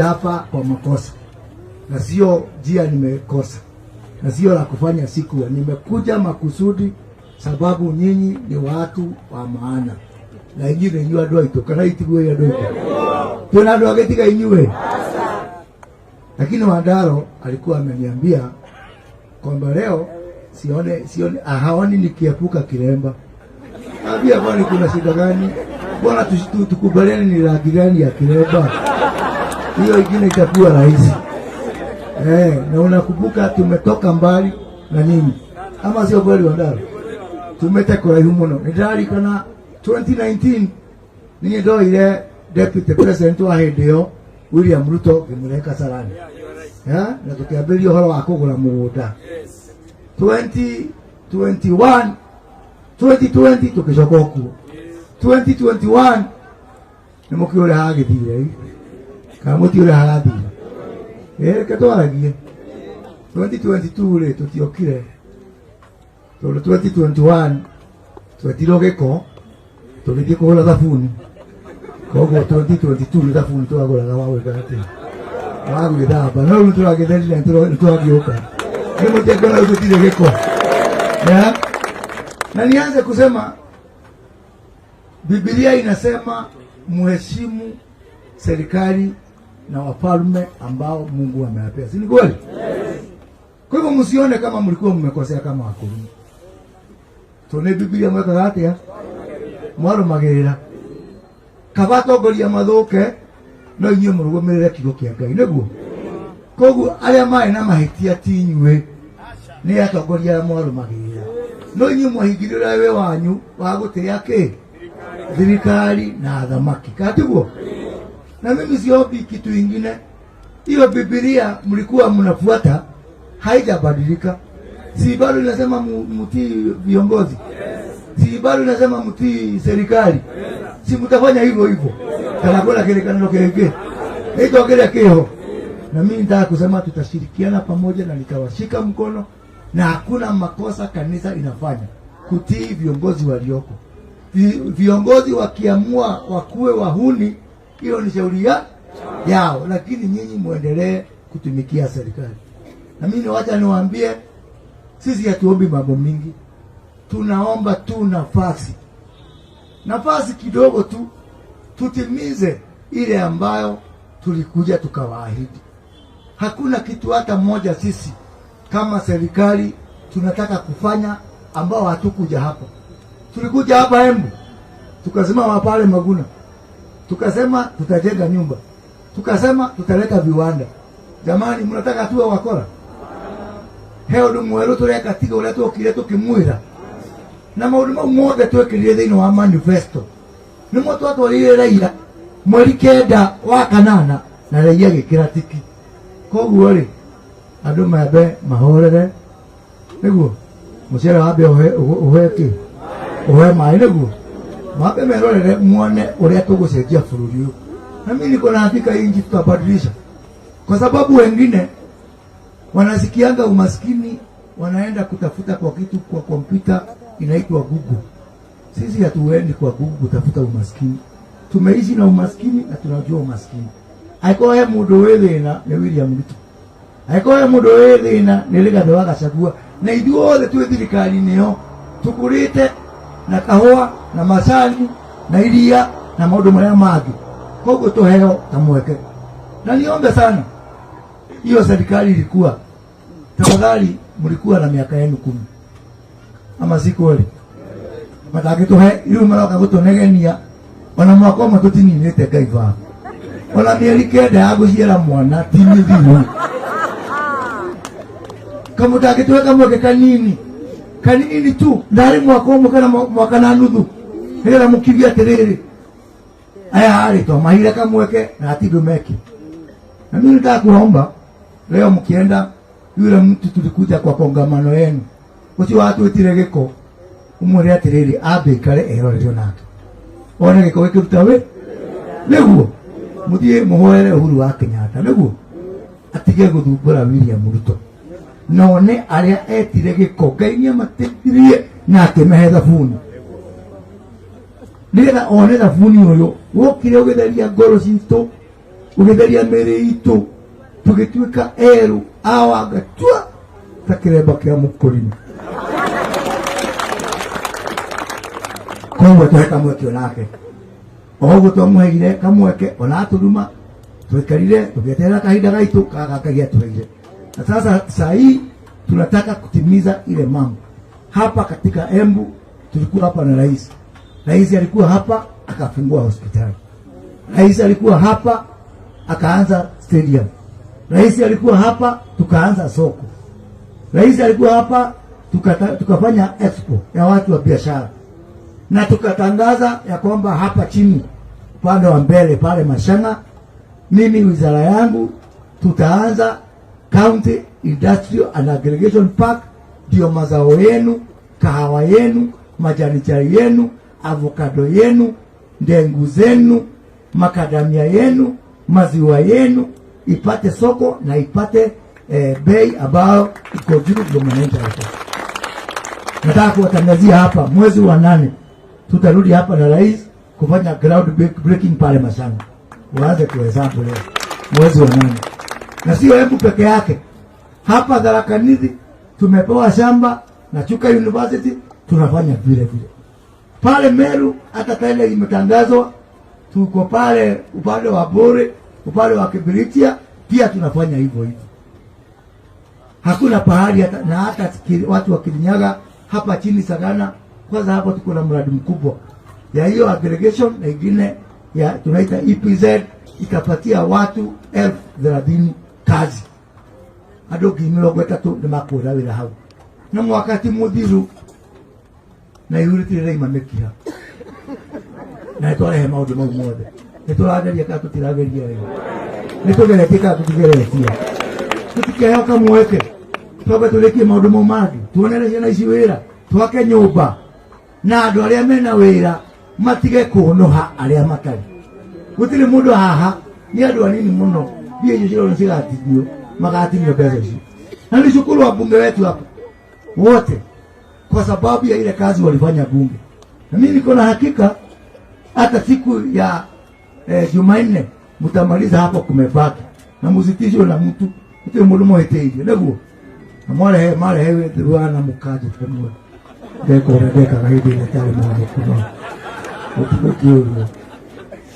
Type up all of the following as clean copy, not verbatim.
Hapa kwa makosa na sio njia nimekosa na sio la kufanya siku, nimekuja makusudi sababu nyinyi ni watu wa maana na inyuĩ nĩ inyuĩ andũ aitũ kana itiguĩ andũ aitũ twĩna andũ angĩ tiga inyuĩ. Lakini Wandaro alikuwa ameniambia kwamba leo sione sione haoni nikiepuka kilemba. Ambia kwani kuna shida gani? Bwana, tukubaliane ni rangi gani ya kilemba, hiyo ingine itakuwa rahisi. Na unakumbuka tumetoka mbali na nyinyi, ama sio kweli Wandaro? Tumete kuraihu muno. Nĩndĩraririkana 2019 niĩ ndoire deputy president wa hĩndĩ ĩyo William Ruto ngĩmũrehe Kasarani, ya na tũkĩambĩrĩria ũhoro wa kũgũra mũgũnda 2021 2020 tũgĩcoka okuo 2021. Nĩ mũkĩũĩ ũrĩa hagĩthire kana mũtiũĩ ũrĩa harathire? Reke twaragie. 2022 rĩ, tũtiokire tondũ 2021 twetirwo gĩko tũgĩthiĩ kũgũra thabuni. Koguo 2022 nĩ thabuni twagũraga wa gwĩka atĩa, wa gwĩthamba. No rĩu tũragĩtherire, nĩ twagĩũka nĩ mũtiangĩona rĩu tũtirĩ gĩko. Ya? Na nianze kusema Biblia inasema muheshimu serikali na wafalme ambao Mungu amewapea, si ni kweli? Kwa hivyo msione kama mlikuwa mmekosea kama Wakorintho. To nĩ Biblia mwekaga atĩa? Mwarũmagĩrĩra. Kaba atongoria mathũke no inyuĩ mũrũgamĩrĩre kiugo kĩa Ngai nĩguo. Koguo arĩa marĩ na mahĩtia ti inyuĩ, nĩ atongoria arĩa mwarũmagĩrĩra. No inyuĩ mwahingire ũrĩa wĩ wanyu wa gũtĩĩa kĩ thirikari na athamaki, kana tiguo? Na mimi siombi kitu ingine. Hiyo Biblia mlikuwa mnafuata haijabadilika. Si bado inasema mtii viongozi? Si bado inasema mtii serikali? Si mtafanya hivyo hivyo? Kana kuna kĩrĩkanĩro kĩngĩ ĩto kĩrĩa kĩho. Na mimi nitaka kusema tutashirikiana pamoja na nitawashika mkono, na hakuna makosa kanisa inafanya kutii viongozi walioko. Viongozi wakiamua wakuwe wahuni, hiyo ni shauri yao, lakini nyinyi muendelee kutumikia serikali. Na mimi wacha niwaambie, sisi hatuombi mambo mingi, tunaomba tu nafasi, nafasi kidogo tu, tutimize ile ambayo tulikuja tukawaahidi. Hakuna kitu hata moja sisi kama serikali tunataka kufanya ambao hatukuja hapa. Tulikuja hapa Embu tukasimama pale Maguna, tukasema tutajenga nyumba, tukasema tutaleta viwanda. Jamani, mnataka tuwe wakora? He undu mweru tureka tiga uria twokire tukimwira na maundu mau mothe twekirire thiini wa manifesto nimo twatwarire raia mweri 9 wa kanana na raia gikira tiki. Koguo ri, andu mambe mahorere niguo mucere wambe uhe ki uhe maĩ niguo mambe merorere muone uria tugucenjia bururi uyu. Na mimi niko na hakika hii nchi tutabadilisha, kwa sababu wengine wanasikianga umaskini wanaenda kutafuta kwa kitu kwa kompyuta inaitwa Google. Sisi hatuendi kwa Google kutafuta umaskini. Tumeishi na umaskini na tunajua umaskini. Angĩkorwo he mũndũ wĩ thĩna nĩ William Ruto, angĩkorwo he mũndũ wĩ thĩna nĩ Rigathĩ wa Gachagua, na ithuothe twĩ thirikari-inĩ ĩyo tũkũrĩte na kahũa na macani na iria na maũndũ marĩa mangĩ. Koguo tũheo kamweke, na niombe sana hiyo serikali ilikuwa, tafadhali, mlikuwa na miaka yenu 10, ama si kweli? Matangĩtũhe rĩu maroka gũtũnegenia ona mwaka ũmwe tũtininĩte. Ngai baba, ona mĩeri 9 ya gũciara mwana ti mĩthiru. Kamũtangĩtũhe kamweke kanini kanini tu, ndarĩ mwaka ũmwe kana mwaka na nuthu, nĩgetha mũkiuge atĩrĩrĩ, aya rĩ twamahire kamweke na hatirĩ meki. Na mimi nataka kuomba leo, mkienda yule mtu tulikuja kwa kongamano yenu ucio watwĩtire gĩko, umwĩre atĩrĩrĩ, ambe ikare erorerio nake one gĩko gĩkĩruta wĩ nĩguo mũthiĩ mũhoere Uhuru wa Kenyatta nĩguo atige gũthumbũra William Ruto, na one arĩa etire gĩko Ngai nĩamateithirie na akĩmehe thabuni, nĩgetha one thabuni ũyũ wokire ũgĩtheria ngoro citũ. Ũgĩtheria mĩĩrĩ itũ tũgĩtuĩka erũ awangatua ta kĩremba kĩa mũkũrinũ. Koguo tũhe kamweke onake o ũguo twamũheire kamweke ona atũruma twaikarire tũgĩeterera kahinda gaitũ kaga Ngai atũheire. Na sasa saa hii tunataka kutimiza ile mambo hapa katika Embu. Tulikuwa hapa na rais. Rais alikuwa hapa akafungua hospitali. Rais alikuwa hapa akaanza stadium. Rais alikuwa hapa tukaanza soko. Rais alikuwa hapa tukafanya expo ya watu wa biashara, na tukatangaza ya kwamba hapa chini upande wa mbele pale Mashanga, mimi wizara yangu tutaanza County Industrial and Aggregation Park, ndio mazao yenu, kahawa yenu, majani chai yenu, avocado yenu, ndengu zenu, makadamia yenu, maziwa yenu ipate soko na ipate bei ambayo iko juu, ndio mwananchi apate. Nataka kuwatangazia hapa mwezi wa 8 tutarudi hapa na rais kufanya ground breaking pale Mashanga. Waanze kuhesabu leo mwezi wa 8. Na sio Embu peke yake. Hapa Tharaka Nithi tumepewa shamba na Chuka University tunafanya vile vile. Pale Meru hata tena imetangazwa, tuko pale upande wa Bore, upande wa Kibiritia pia tunafanya hivyo hivyo. Hakuna pahali hata, na hata watu wa Kirinyaga hapa chini Sagana, kwanza hapo tuko na mradi mkubwa ya hiyo aggregation na ingine ya tunaita EPZ itapatia watu 30,000 kazi. Andũ ngiri mĩrongo ĩtatũ nĩ makuona wĩra hau. Na mwaka ti mũthiru na ihu rĩtirĩ rĩaima mĩkiha. Na nĩtwarehe maũndũ mau mothe. Nĩtũrageria kana tũtirageria wega? Nĩtũgeretie kana tũtigeretie? Tũtikeheo kamweke twambe tũrĩkie maũndũ mau mangĩ, tuonere ciana ici wĩra, twake nyũmba, na andũ arĩa mena wĩra matige kũnũha arĩa matarĩ. Gũtirĩ mũndũ haha, nĩ andũ anini mũno, mbia icio cirona cigatinio, magatinio mbeca icio. Na nishukuru wabunge wetu hapa wote kwa sababu ya ile kazi walifanya bunge, na mimi niko na hakika hata siku ya Jumanne mtamaliza hapo kumebaki na muzitishwe na mtu gũtirĩ mũndũ mũhĩtĩirie nĩguo na mwarehe marehe wana mũkanjĩte mwe ndeka ũrĩa ndekaga hĩndĩ ĩrĩa itarĩ mwamũku no ũtiũrio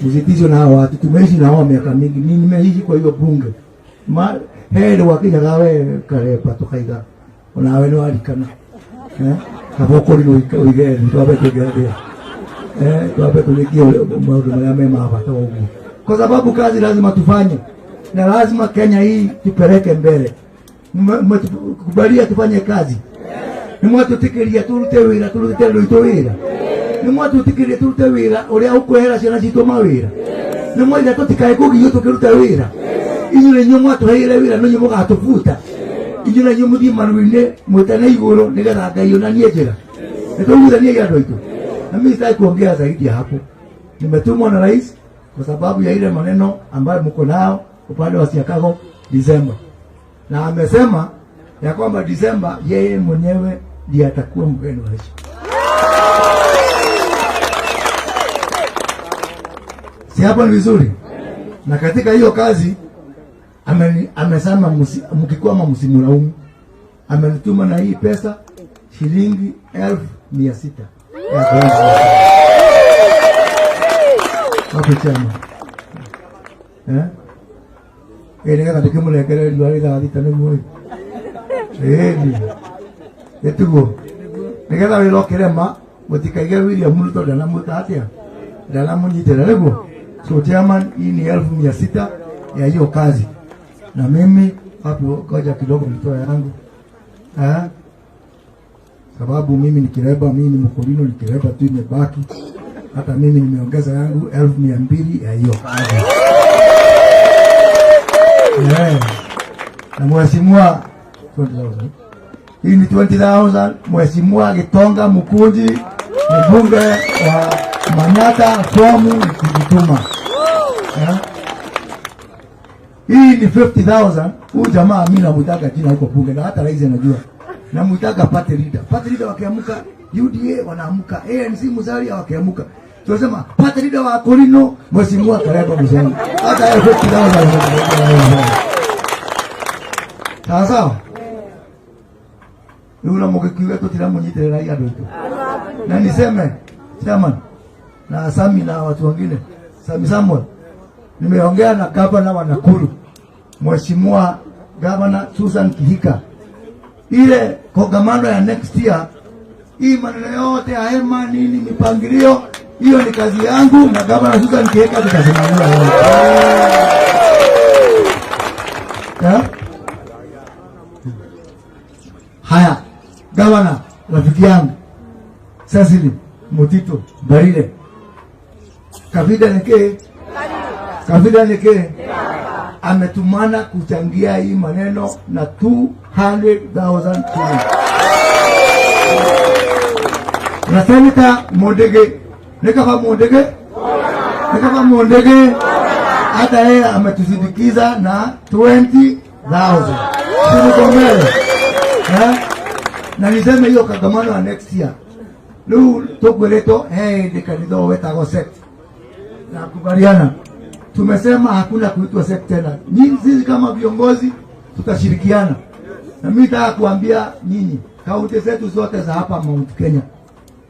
muzitishwe na hao watu. Tumeishi na wao miaka mingi, mimi nimeishi kwa hiyo bunge ma heri wakinyaga we kareba tukaiga onawe nĩ warikana kabokori no uige twambe tugeria twambe tũrĩkie maũndũ marĩa me ma bata ũguo, kwa sababu kazi lazima tufanye na lazima Kenya hii tupeleke mbele. Mmetukubalia tufanye kazi, nĩ mwatũtĩkĩria turute wĩra, turute rwitũ wĩra, nĩ mwatũtĩkĩria turute wĩra ũrĩa ũkwehera ciana citũ mawĩra, nĩ mwaiga tũtikae kũgiywo tũkĩruta wĩra. Inyuĩ nĩ inyuĩ mwatũheire wĩra, no inyuĩ mũgatũbuta. Inyuĩ na inyuĩ mũthiĩ maru-inĩ mwĩtane igũrũ nĩgetha Ngai onanie njĩra. Nĩtũiguithanie andũ aitũ, na mimi sitaki kuongea zaidi ya hapo. Nimetumwa na rais kwa sababu ya ile maneno ambayo mko nao upande wa Siakago Disemba, na amesema ya kwamba Disemba yeye mwenyewe ndiye atakuwa mgeni wa heshima. Si hapo ni vizuri? Na katika hiyo kazi amesema mkikwama msimlaumu. Amenituma na hii pesa shilingi 600,000 ya kuanza. Wapi chama? Nĩgetha ndĩkĩmũnengere riũa rĩ 6:00 nĩguo ĩ. Ĩni. Ĩtiguo. Nĩgetha wĩra ũkĩrema mũtikaige William Ruto ndanamwĩka atĩa? Ndanamũnyitĩra nĩguo. So chairman, hii ni 600,000 ya hiyo kazi. Na mimi hapo ngoja kidogo nitoe yangu. Sababu mimi ni kireba, mimi ni mkulino, ni kireba tu imebaki. Hata mimi nimeongeza yangu 200,000 ya hiyo kazi. Na mheshimiwa 20,000. Hii ni 20,000. Mheshimiwa Gitonga Mukunji, mbunge wa Manyatta, fomu ni kujituma. Hii ni 50,000. Huyu jamaa mimi namwitaga jina huko bunge na hata rais anajua. Namwitaga party leader. Party leader wakiamka UDA wanaamka, ANC Musalia wakiamka. Tunasema party leader wa Akorino Mheshimiwa Karemba Musongo. Hata yeye 50,000. Sawa sawa. Rĩu na mũgĩkiuga tũtiramũnyitĩrĩra andũ aitũ. Na niseme chairman na Sami na watu wengine, Sami Samuel, nimeongea na gavana wa Nakuru Mheshimiwa Gavana Susan Kihika, ile kongamano ya next year, hii maneno yote ya hema nini mipangilio hiyo ni kazi yangu na Gavana Susan Kihika tutasimamia wote. Yeah? Haya, gavana rafiki yangu Cecily Mutito Mbarire, Kavida nike Kavida nike ametumana kuchangia hii maneno na 200,000 shillings. Na Senator Mundigi nikaba Mundigi nikaba Mundigi hata yeye ametusindikiza na 20,000. Tulikomele. Eh? Na niseme hiyo kongamano ya next year riu tukwĩrĩtwo he hĩndĩ kanitha ũyũ wetagwo sect na kubaliana, tumesema hakuna kuitwa sect tena. Nyinyi sisi kama viongozi tutashirikiana, na mimi nataka kuambia nyinyi kaunti zetu zote za hapa Mount Kenya,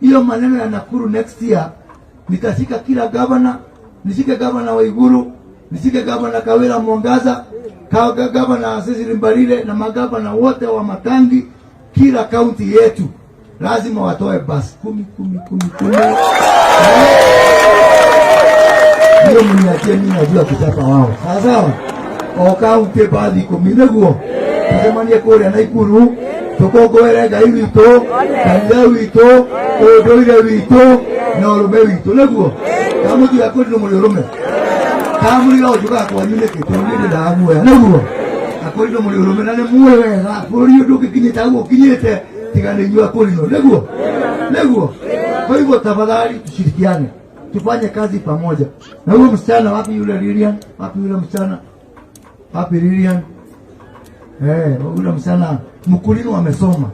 hiyo maneno ya Nakuru next year nitashika kila gavana, nishike gavana Waiguru, nishike gavana Kawira Mwangaza, gavana Cecily Mbarire na magavana wote wa Matangi, kila kaunti yetu lazima watoe basi 10 10 10 10. Hiyo mniachie mimi, najua kuchapa wao. Sawa sawa. O kaunti bathi 10 nĩguo tucemanie kũrĩa Naikuru tũkũngũĩre Ngai witũ, kanitha witũ, ũndũire witũ na ũrũme witũ nĩguo. Kamũtiga kũrĩ mũrĩ ũrũme. Kamũriga ũnjũkaga kwanyu nĩkĩ tondũ niĩ ndendaga muoya nĩguo. Akũrinũ mũrĩ ũrũme na nĩ muĩ wega bũrũri ũyũ ndũngĩkinyĩte hau ũkinyĩte tiga nĩ inyuĩ akũrinũ nĩguo nĩguo. Kwa hivyo tafadhali tushirikiane, tufanye kazi pamoja. Na huyo msichana wapi yule Lilian? Wapi yule msichana? Wapi Lilian? Yule msichana mkulima amesoma.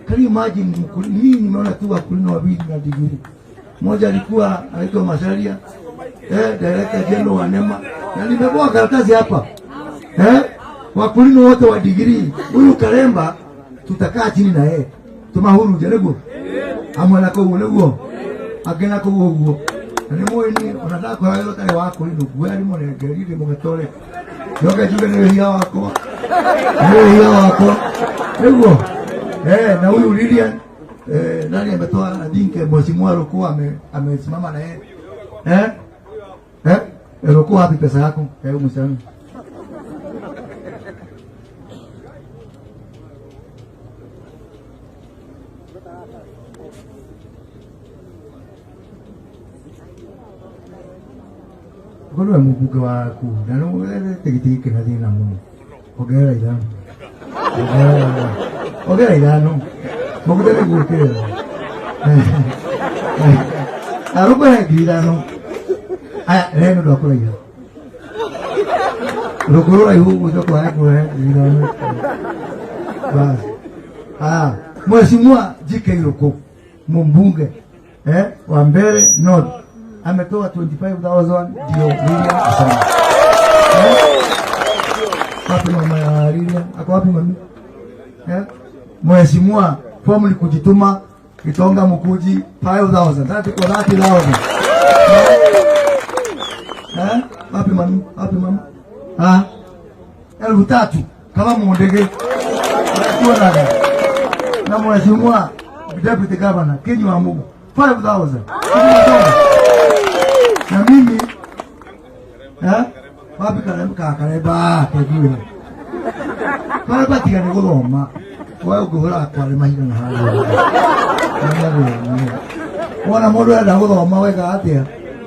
Can you imagine mkulima? Mimi nimeona tu wakulima wawili na degree. Mmoja alikuwa anaitwa Masaria, Director General wa NEMA. Na nimeboa karatasi hapa. Wakulima wote wa degree. Huyu Karemba tutakaa chini na yeye. Tumahuru jerebu. Amwe na koguo nĩguo. Angĩ na kũu ũguo. Na nĩ mũĩ niĩ ona ndakora wĩra ũtarĩ wa kũrinũ nguoya ndĩmũnengeri ndĩmũgetore. Njoke njuge nĩ wĩhia wakwa. Nĩ wĩhia wakwa. Nĩguo. Na huyu Lilian nani ametoa I think Mheshimiwa Ruku amesimama na yeye. Ruku wapi pesa yako? Huyu msichana. Korwo mũmbunge waku na nĩ tigiti gĩkĩ na thĩna mũno, ongerera ithano, ongerera ithano, mũgũte nĩ gwĩkĩrĩra arũkũhe 5,000. Aya rehe nĩ ũndũ wa kũraiha rũkũ rũraihu ũguo ũcoke kũhe 5,000 basi. Mheshimiwa GK Ruku mbunge wa Mbeere North ametoa 25,000 ndio Lilian asema. Wapi mama ya Lilian? Ako wapi mami? Mheshimiwa fomu ni kujituma Kitonga Mukuji 5,000. Sasa tuko 30,000. Wapi mami? Wapi mama? 3,000 kama mundege. Tuonaga. Na Mheshimiwa Deputy Governor Kinyua Mugu 5,000. Na mimi wapi Karemba Karemba kejue. Karemba tiga nĩ gũthoma. Wewe ũngĩhũra kware mahinda na harĩa. Wona mũndũ enda gũthoma weka atĩa?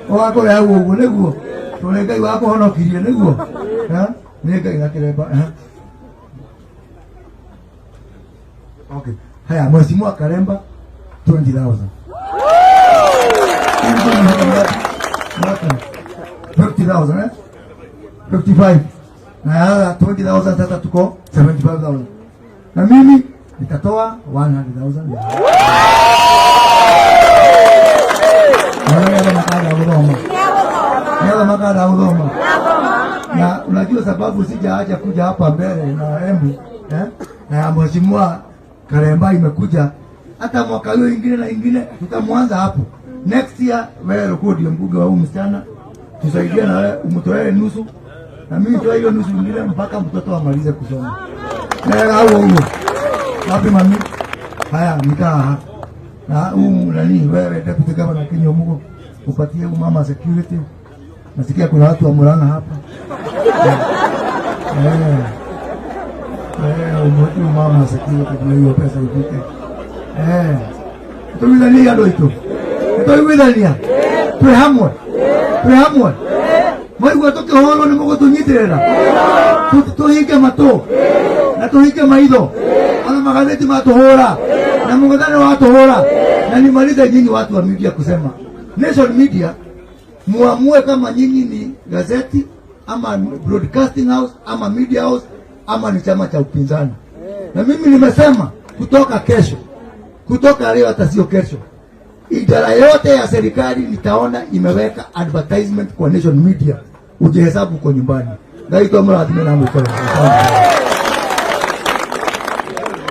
Ũgakũrĩa hau ũguo nĩguo. Tondũ Ngai wakũhonokirie nĩguo. Nĩ Ngai na Kĩremba. Okay. Haya, Mheshimiwa Karemba 20,000. 50,000, eh? 55. Na ya 20,000 sasa tuko 75,000. Na mimi nitatoa 100,000. Mwana nĩathoma kana gũthoma? Nĩathoma kana gũthoma? Na unajua sababu sijaacha kuja hapa mbele na Embu, eh? Na ya Mheshimiwa Karemba imekuja hata mwaka hiyo ingine na ingine tutamwanza hapo next year. Wewe ulikuwa ndio mbunge wa huyu msichana, tusaidie na wewe umtolee nusu na mimi nitoe hiyo nusu ingine mpaka mtoto amalize kusoma. Na au huo wapi mami? Haya, nikaa na huu nani, wewe deputy governor Kinyua Mugo, upatie huyu mama security. Nasikia kuna watu wa Murang'a hapa. Umpatie mama security ndio hiyo pesa ifike. Tuiguithania andũ aitũ, nĩtũiguithania, twĩ hamwe, twĩ hamwe. Mwaigua tũkĩhũrwo nĩ mũgũtũnyitĩrĩra, tũhinge matũ na tũhinge maitho ona magazeti matũhũra na mũng'ethanĩro watũhũra. Na nimalize nyinyi watu wa media kusema Nation Media muamue kama nyinyi ni gazeti ama broadcasting house ama media house ama ni chama cha upinzani. Na mimi nimesema kutoka kesho, kutoka leo, hata sio kesho, idara yote ya serikali nitaona imeweka advertisement kwa Nation Media, ujihesabu uko nyumbani. Ngai tu amrathime na mwikare. Asante.